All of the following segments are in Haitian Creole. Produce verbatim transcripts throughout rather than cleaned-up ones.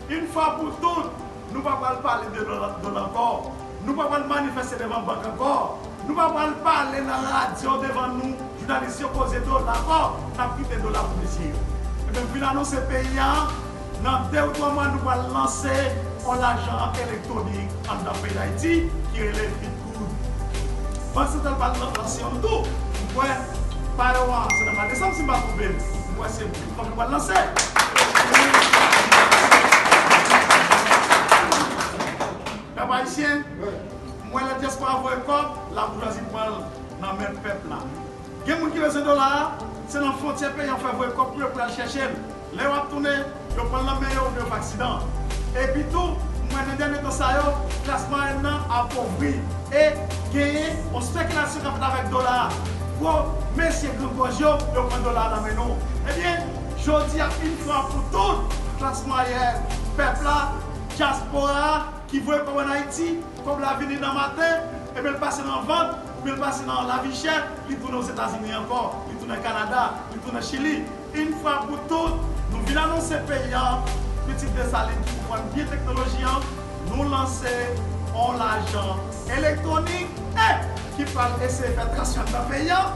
Yon fwa pou tout, nou pa pral pale de dola, dola ankò. Nou pa pral manifeste devan bank ankò. Nou pa pral pale nan radyo devan nou, jounalis yo, koze dola ankò. N ap kite dola pou mesye yo. Ebyen, m vin anonse peyi a, nan de ou twa mwa, nou pral lanse yon lajan elektwonik anndan peyi Dayiti ki rele Bitgoud. Bank Santral pral lan-, lanse youn tou. M kwè, pa yo an, se nan mwa desanm, si m pa twonpe m. M kwè se Bitgoud nou pral lanse. Pèp ayisyen, m wè lè dyaspora voye kòb, laboujwazi pran l nan men pèp la. Gen moun ki bezwen dola a, se nan fwontyè peyi an fè voye kòb pou yo pou y al chèche l. Lè yo ap tounen, yo pran l nan men yo oubyen yo fè aksidan. Epi tou, m wè nan dènye tan sa yo, klas mwayèn nan apovri e genyen yon espekilasyon k ap fèt avèk dola a. Gwo mesye grangòj yo, yo pran dola a nan men nou. Ebyen, jodi a, yon fwa pou tout, klas mwayèn, pèp la, dyaspora a, ki voye kòb ann Ayiti, kòb la vini nan maten, ebyen l pase nan vant, oubyen l pase nan lavi chè, li tounen Ozetazini ankò, li tounen Kanada, li tounen Chili. Yon fwa pou tout, nou vin anonse peyi a, pitit Desalin ki konprann byen teknoloji a, nou lanse yon lajan elektwonik, e ki pral eseye fè transfè anndan peyi a,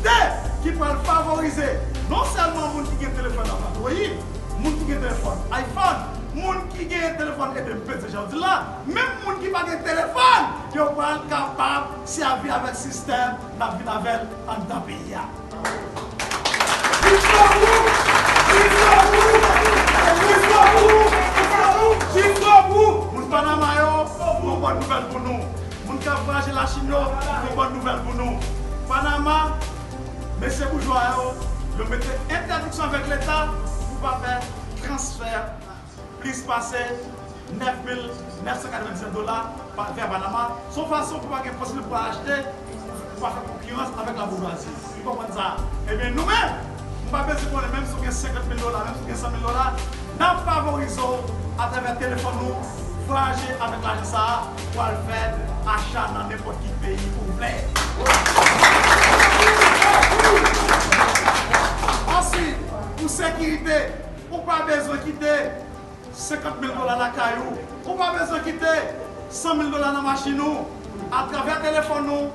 de, ki pral favorize non sèlman moun ki gen telefòn Android, moun ki gen telefòn iPhone, moun ki gen telefòn, ede m peze jan w di l la, menm moun ki pa gen telefòn, yo pral kapab sèvi avèk sistèm n ap vin avè l anndan peyi a. Jiskobou! Jiskobou! Jiskobou! Jiskobou! Moun Panama yo, m gon bòn nouvèl pou nou. Moun k ap vwayaje Lachin yo, m gon bòn nouvèl pou nou. Panama, mesye boujwa yo, yo mete entèdiksyon avèk Leta pou pa fè transfè plis pase nèf mil nèf san katrevendiznèf dola pa, vè Panama. Se yon fason pou pa gen posiblite pou al achte, pou pa fè konkirans avèk laboujwazi. Ou konprann sa? Ebyen, nou menm, nou pa bezwen konnen, menm si w gen senkant mil dola, menm si w gen san mil dola, n ap favorize w atravè telefòn nou, vwayaje avèk lajan sa a, pou al fè acha nan nenpòt ki peyi ou vle. Answit, pou sekirite, ou pa bezwen kite senkant mil dola lakay ou. Ou pa bezwen kite san mil dola nan machin ou. Atravè telefòn ou,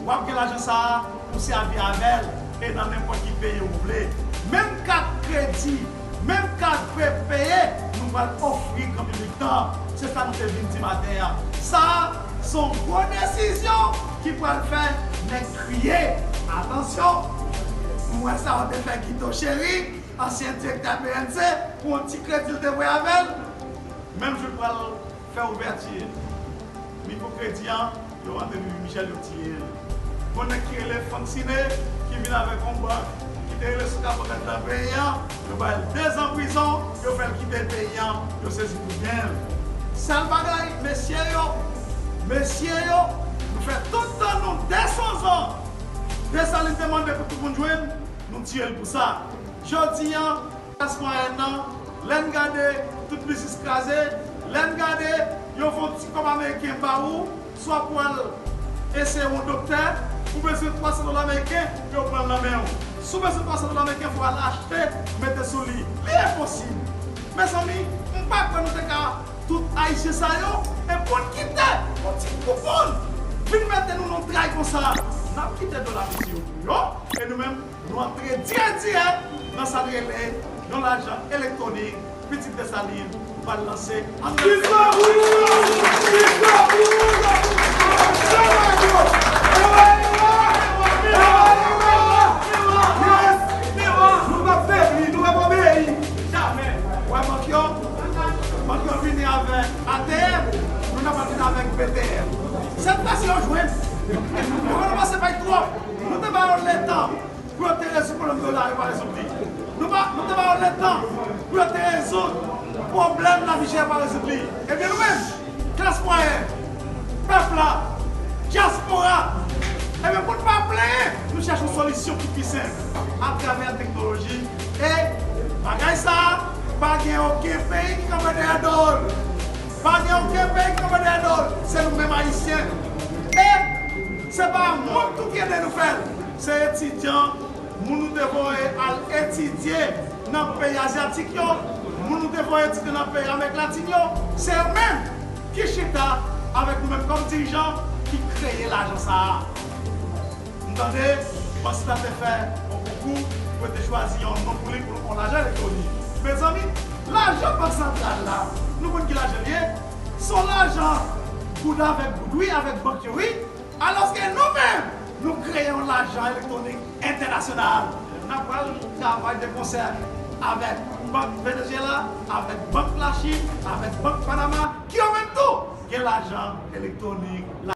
w ap gen lajan sa a pou sèvi avè l e nan nenpòt ki peyi ou vle. Menm kat kredi, menm kat prepeye, nou pral ofri gran piblik lan. Se sa nou te vin di maten an. Sa a, se yon gwo desizyon ki pral fè nèg kriye. Atansyon! M wè sa yo te fè Guito Chéry, ansyen direktè P N C, pou yon ti kredi l te voye avè l. Menm jou l pral fè ouvèti mikwo kredi an, yo rantre Vivi Michel, yo tiye l. Gon nèg ki rele Frank Siné, ki vin avèk yon bank, ki te rele Sokabank anndan peyi an, yo ba l dezan prizon, yo fè l kite peyi an, yo sezi tou byen l. Sèl bagay, mesye yo, mesye yo, nou fè tout tan nou, Desanzan, Desalin te mande pou tout moun jwenn, nou tiye l pou sa. Jodi an, klas mwayèn nan, lè n gade tout biznis kraze, lè n gade yo fè yon ti kòb ameriken ba ou, swa pou al eseye yon doktè, ou bezwen twa san dola ameriken, yo pran l nan men w. Si w bezwen twa san dola ameriken, fò w al achte, mete sou li. Li enposib. Mezanmi, m pa kwè nou te ka tout Ayisyen sa yo, e pou n kite yon ti gwoup moun vin mete nou nan tray konsa, n ap kite dola misye yo pou yo, e nou menm, nou antre dirèk dirèk nan sa n rele yon lajan elektwonik, pitit Desalin, nou pral lanse an. Jiskobou! Jiskobou! Yes! Nou p ap febli, nou p ap obeyi. Jamè. Wè bank yo, bank yo vini avèk A T M, nou nan pral vin avèk B T M. Sèt pase yo jwenn. Nou pa pase bay twòp. Nou te ba yo letan pou yo te rezoud pwoblèm dola, yo pa rezoud li. Nou pa, nou te ba yo letan pou yo te rezoud pwoblèm lavi chè, yo pa rezoud li. Ebyen nou menm, klas mwayèn, pèp la, dyaspora, ebyen pou n pa plenyen, nou chèche yon solisyon ki pi senp atravè teknoloji. E bagay sa a, pa gen okenn peyi ki kanpe dèyè do l. Pa gen okenn peyi ki kanpe dèyè do l. Se nou menm Ayisyen. E se pa moun tou ki ede nou fè l. Se etidyan, moun nou te voye al etidye nan peyi azyatik yo, Moun nou te voye kite nan peyi Amerik Latin yo, se yo menm ki chita avèk nou menm kòm dirijan ki kreye lajan sa a. M tande Bank Santral te fè yon konkou pou yo te chwazi yon non pou li pou yon lajan elektwonik. Mezanmi, lajan Bank Santral la, nou konn ki lajan li ye? Se yon lajan goud avèk goud, wi, avèk bank yo, wi. Alòske nou menm, nou kreye yon lajan elektwonik entènasyonal. N ap pral travay de konsè avèk Bank Venezyela, avèk Bank Lachin, avèk Bank Panama, ki yo menm tou gen lajan elektwonik.